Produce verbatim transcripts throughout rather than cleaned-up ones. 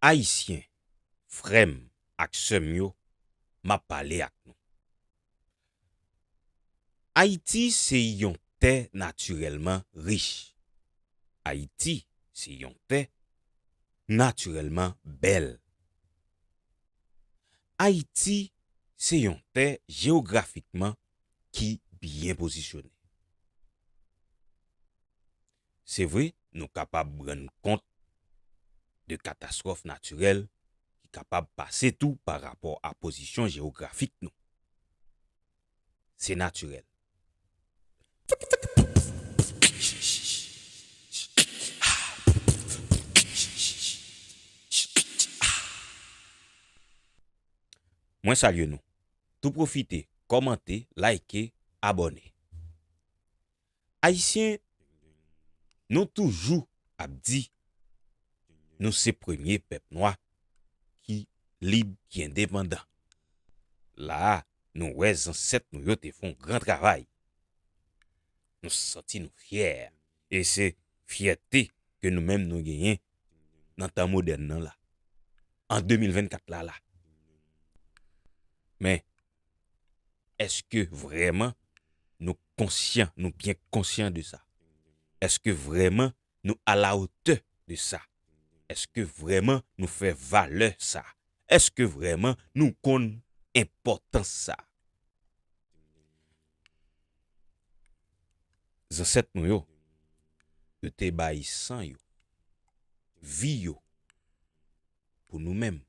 Ayisyen, frè m ak sè m yo, m ap pale ak nou. Ayiti se yon tè natirèlman rich. Ayiti se yon tè natirèlman bèl. Ayiti se yon tè jewografikman ki byen pozisyone. Se vre, nou kapab rann kont de katastwòf natirèl ki kapab pase tou pa rapò a pozisyon jewografik nou. Se natirèl. Mwen salye nou. Tou pwofite, kòmante, like, abòne. Ayisyen, nou toujou ap di nou se premye pèp nwa ki lib, ki endepandan. La a, nou wè zansèt nou yo te fè yon gran travay. Nou santi nou fyè. E se fyète ke nou menm nou genyen nan tan modèn nan la. An de mil vennkat la la. Men, èske vrèman nou konsyan, nou byen konsyan de sa? Èske vrèman nou alawotè de sa? Èske vrèman nou fè valè sa? Èske vrèman nou konn enpòtans sa? Zansèt nou yo, yo te bay san yo, vi yo, pou nou menm.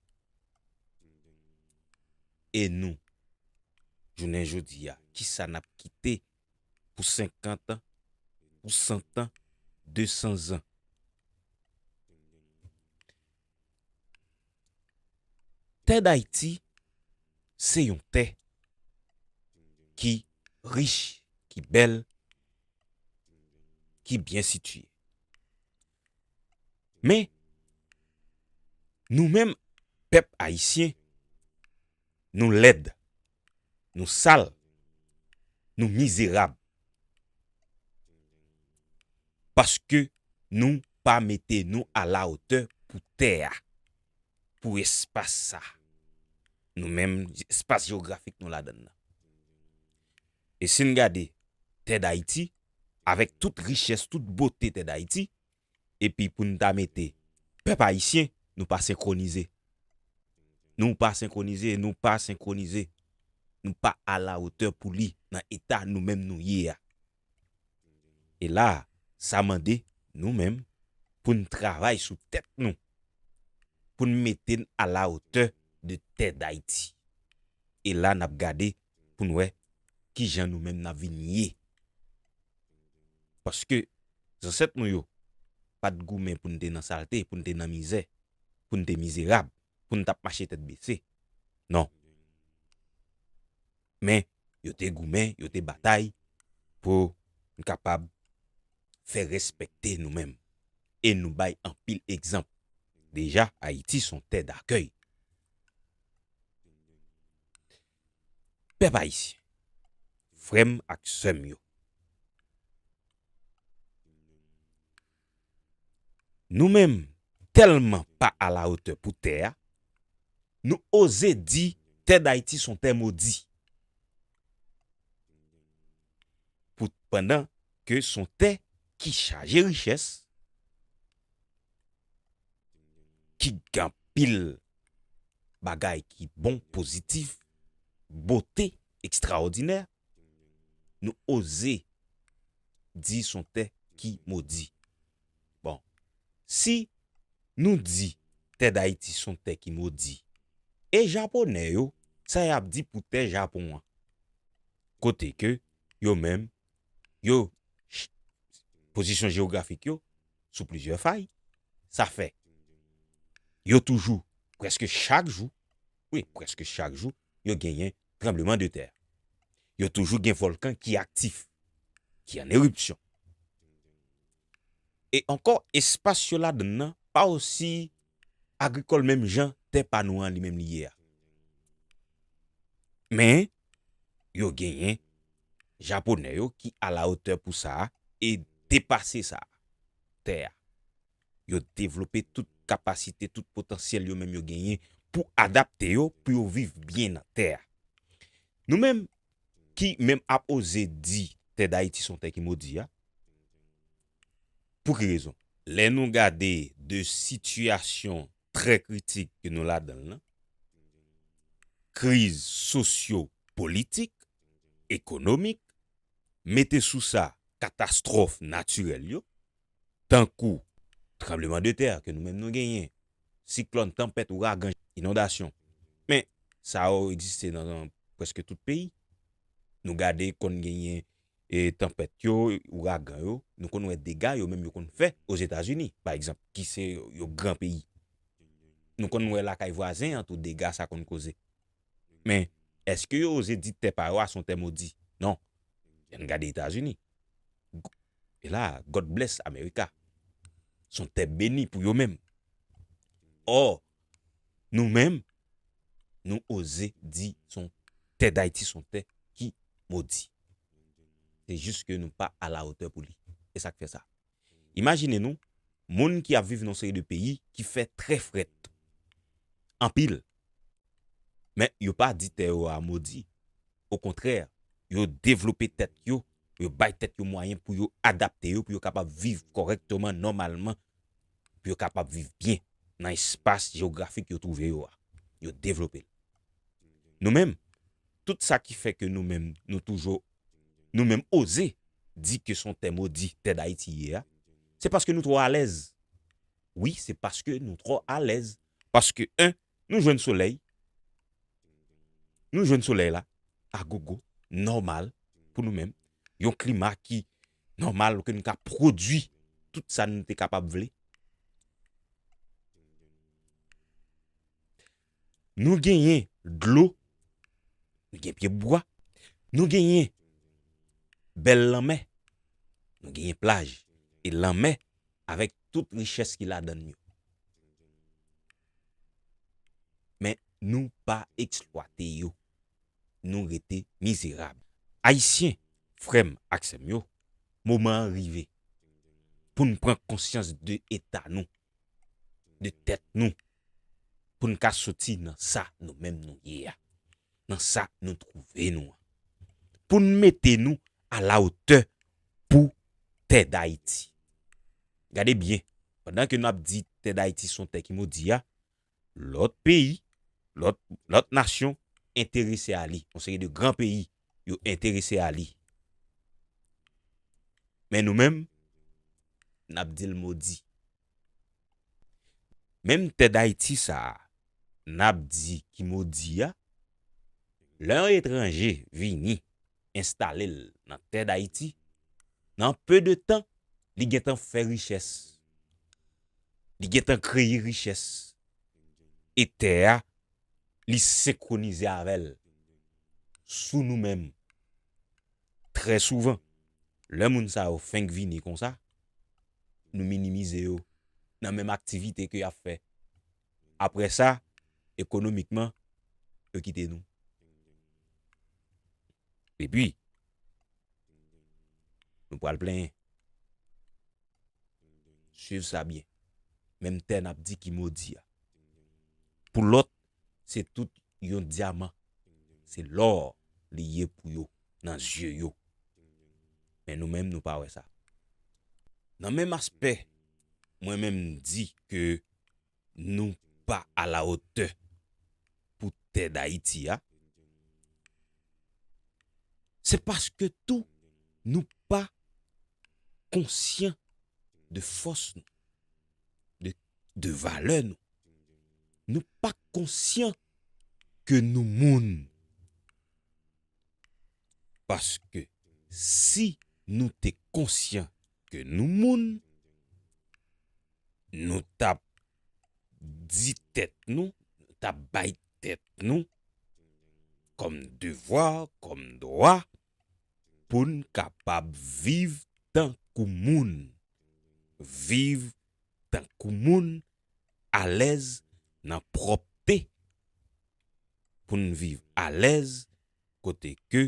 E nou, jounen jodi a, kisa n ap kite pou senkant an, pou san an, de san zan? Tè Dayiti se yon tè ki rich, ki bèl, ki byen sitiye. Men, nou menm, pèp ayisyen, nou lèd, nou sal, nou mizerab. Paske nou pa mete nou alawotè pou tè a, pou espas sa. Nou menm, espas jewografik nou ladan l nan. E si n gade tè Dayiti, avèk tout richès, tout bote tè Dayiti, epi pou n ta mete pèp ayisyen, nou pa senkwonize. Nou pa senkwonize, nou pa senkwonize. Nou pa alawotè pou li nan eta nou menm nou ye a. E la, sa mande nou menm pou n travay sou tèt nou, pou n mete n alawotè de tè Dayiti. E la, n ap gade pou n wè kijan nou menm n ap vin ye. Paske zansèt nou yo pa t goumen pou n te nan salte, pou n te nan mizè, pou n te mizerab, pou n t ap mache tèt bese. Non. Men, yo te goumen, yo te batay pou n kapab fè respekte nou menm. E nou bay anpil egzanp. Deja, Ayiti se yon tè dakèy. Pèp ayisyen, frè m ak sè m yo, nou menm, tèlman pa alawotè pou tè a, nou oze di tè Dayiti se yon tè modi. Pou, pandan ke se yon tè ki chaje richès, ki gen anpil bagay ki bon, pozitif, bote, ekstraòdinè, nou oze di se yon tè ki modi. Bon, si nou di tè Dayiti se yon tè ki modi, e Japonè yo, sa y ap di pou tè Japon an? Kote ke yo menm, yo, ch-, pozisyon jewografik yo sou plizyè fay, sa fè yo toujou, prèske chak jou, wi, prèske chak jou, yo genyen tranbleman de tè. Yo toujou gen vòlkan ki aktif, ki an eripsyon. E ankò, espas yo ladan nan pa osi agrikòl menm jan tè pa nou an li menm li ye a. Men, yo genyen Japonè yo ki alawotè pou sa a e depase sa a, tè a. Yo devlope tout kapasite, tout potansyèl yo menm yo genyen pou adapte yo, pou yo viv byen nan tè a. Nou menm ki menm ap oze di tè Dayiti se yon tè ki modi a, pou ki rezon? Lè nou gade de sitiyasyon trè kritik ke nou ladan l lan, kriz sosyo-politik, ekonomik, mete sou sa katastwòf natirèl yo, tankou tranbleman de tè ke nou menm nou genyen, siklòn, tanpèt, ouragan, inondasyon. Men, sa yo egziste nan, nan prèske tout peyi. Nou gade konn genyen e tanpèt yo, ouragan yo, nou konn wè dega yo menm yo konn fè Ozetazini, pa egzanp, ki se yon gran peyi. Nou konn wè lakay vwazen an tou dega sa konn koze. Men, èske yo oze di tè pa yo a se yon tè modi? Non. Ann gade Etazini. E la, God bless America. Se yon tè beni pou yo menm. Ò, nou menm, nou oze di se yon tè Dayiti, se yon tè ki modi. Se jis ke nou pa alawotè pou li. E sa k fè sa. Imajine nou, moun ki ap viv nan yon seri de peyi ki fè trè frèt anpil. Men yo pa di tè yo a modi. Okontrè, yo devlope tèt yo, yo bay tèt yo mwayen pou yo adapte yo, pou yo kapab viv kòrèkteman, nòmalman, pou yo kapab viv byen nan espas jewografik yo twouve yo a. Yo devlope l. Nou menm, tout sa ki fè ke nou menm, nou toujou, nou menm oze di ke se yon tè modi, tè Dayiti ye a, se paske nou twò alèz. Wi, se paske nou twò alèz. Paske, en, nou jwenn solèy, nou jwenn solèy la, agogo, nòmal, pou nou menm. Yon klima ki nòmal, ke nou ka pwodui tout sa nou te kapab vle. Nou genyen dlo, nou gen pye bwa, nou genyen bèl lanmè, nou genyen plaj e lanmè avèk tout richès ki ladan l yo. Men nou pa eksplwate yo. Nou rete mizerab. Ayisyen, frè m ak sè m yo, moman an rive pou n pran konsyans de eta nou, de tèt nou, pou n ka soti nan sa nou menm nou ye a, nan sa nou twouve nou an. Pou n mete nou alawotè pou tè Dayiti. Gade byen, pandan ke n ap di tè Dayiti se yon tè ki modi a, lòt peyi, lòt, lòt nasyon enterese a li. Yon seri de gran peyi, yo enterese a li. Men nou menm, n ap di l modi. Menm tè Dayiti sa a, n ap di ki modi a, lè yon etranje vini enstale l nan tè Dayiti, nan peu de tan, li gentan fè richès. Li gentan kreye richès. E tè a, li senkwonize avè l. Sou nou menm, trè souvan, lè moun sa yo fenk vini konsa, nou minimize yo nan menm aktivite ke y ap fè. Apre sa, ekonomikman, yo kite nou. Epi, nou pral plenyen. Swiv sa byen. Menm tè n ap di ki modi a. Pou lòt, se tout yon dyaman. Se lò li ye pou yo, nan zye yo. Men nou menm, nou pa wè sa. Nan menm aspè, mwen menm m di ke nou pa alawotè pou tè Dayiti a, se paske tou nou pa konsyan de fòs nou, de, de valè nou. Nou pa konsyan ke nou moun. Paske si nou te konsyan ke nou moun, nou t ap di tèt nou, nou t ap bay tèt nou kòm devwa, kòm dwa, pou n kapab viv tankou moun. Viv tankou moun, alèz nan pwòpte, pou n viv alèz kote ke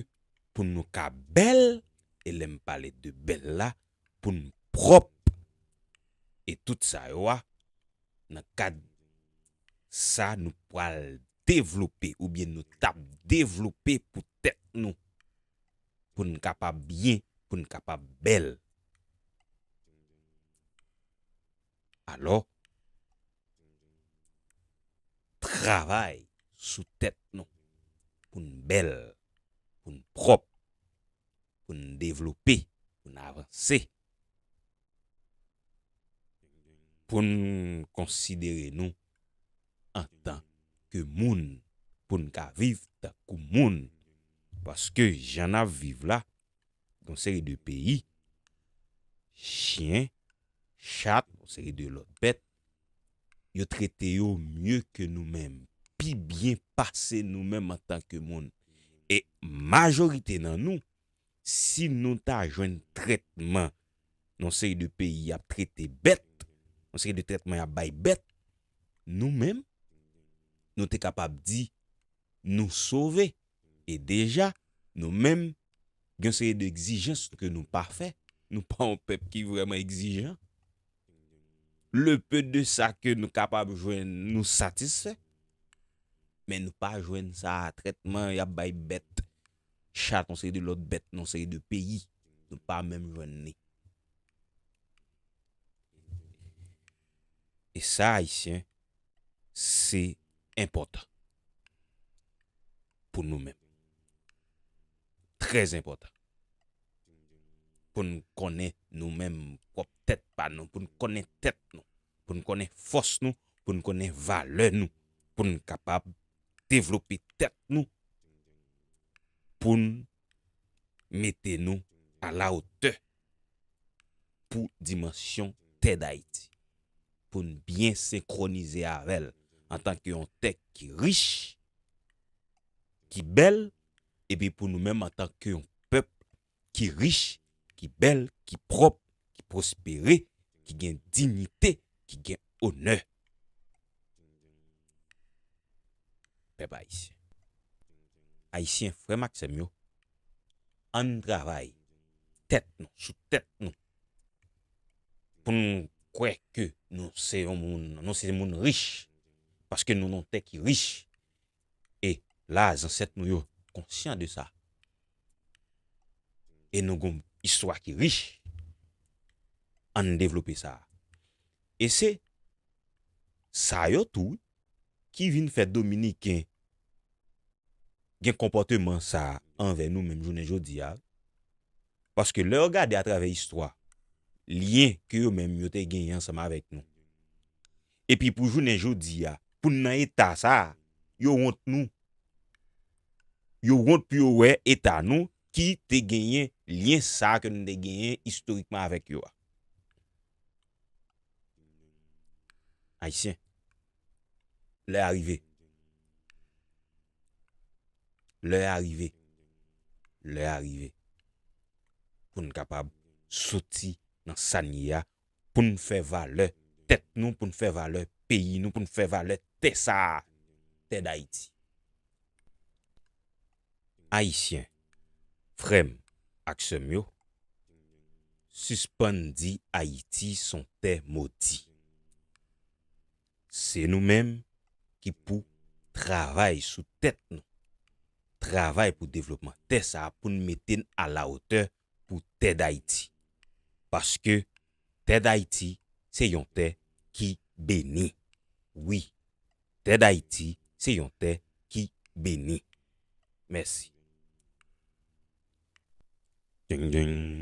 pou nou ka bèl, e lè m pale de bèl la, pou n pwòp. E tout sa yo a, nan kad sa nou pral devlope oubyen nou t ap devlope pou tèt nou, pou n kapab byen, pou n kapab bèl. Alò, travay sou tèt nou pou n bèl, pou n pwòp, pou n devlope, pou n avanse, pou n konsidere nou antanke moun, pou n ka viv tankou moun. Paske jan n ap viv la, yon seri de peyi, chen, chat, yon seri de lòt bèt, yo trete yo mye ke nou menm, pi byen pase nou menm antanke moun. E majorite nan nou, si nou ta jwenn trètman nan yon seri de peyi y ap trete bèt, yon seri de trètman y ap bay bèt, nou menm, nou te kapab di nou sove. E deja, nou menm, gen yon seri de egzijans ke nou pa fè. Nou pa yon pèp ki vrèman egzijan. Le peu de sa ke nou kapab jwenn, nou satisfè. Men nou pa jwenn sa a, trètman y ap bay bèt, chat, yon seri de lòt bèt, nan yon seri de peyi. Nou pa menm jwenn li. E sa, Ayisyen, se enpòtan pou nou menm. Trè enpòtan. Pou n konnen nou menm pwòp tèt pa nou, pou n konnen tèt nou, pou n konnen fòs nou, pou n konnen valè nou, pou n kapab devlope tèt nou, pou n mete nou alawotè pou dimansyon tè Dayiti, pou n byen senkwonize avè l antanke yon tè ki rich, ki bèl, epi pou nou menm antanke yon pèp ki rich, ki bèl, ki pwòp, ki pwospere, ki gen diyite, ki gen onè. Pèp ayisyen. Ayisyen, frè m ak sè m yo, ann travay tèt nou, sou tèt nou, pou n kwè ke nou se yon moun, nou se moun rich, paske nou nan yon tè ki rich. E la, zansèt nou yo konsyan de sa. E nou gon istwa ki rich. Ann devlope sa. E se sa yo tou ki vin fè Dominiken gen konpòteman sa a anvè nou menm jounen jodi a. Paske lè yo gade atravè istwa, lyen ke yo menm yo te genyen ansanm avèk nou. Epi pou jounen jodi a, pou n nan eta sa a, yo wont nou. Yo wont pou yo wè eta nou ki te genyen lyen sa a ke nou te genyen istorikman avèk yo a. Ayisyen, lè a rive. Lè a rive. Lè a rive. Pou n kapab soti nan sa n ye a, pou n fè valè tèt nou, pou n fè valè peyi nou, pou n fè valè tè sa a, tè Dayiti. Ayisyen, frè m ak sè m yo, sispann di Ayiti s on tè modi. Se nou menm ki pou travay sou tèt nou, travay pou devlopman tè sa a, pou n mete n alawotè pou tè Dayiti. Paske tè Dayiti se yon tè ki beni. Wi, tè Dayiti se yon tè ki beni. Mèsi. Ding, ding.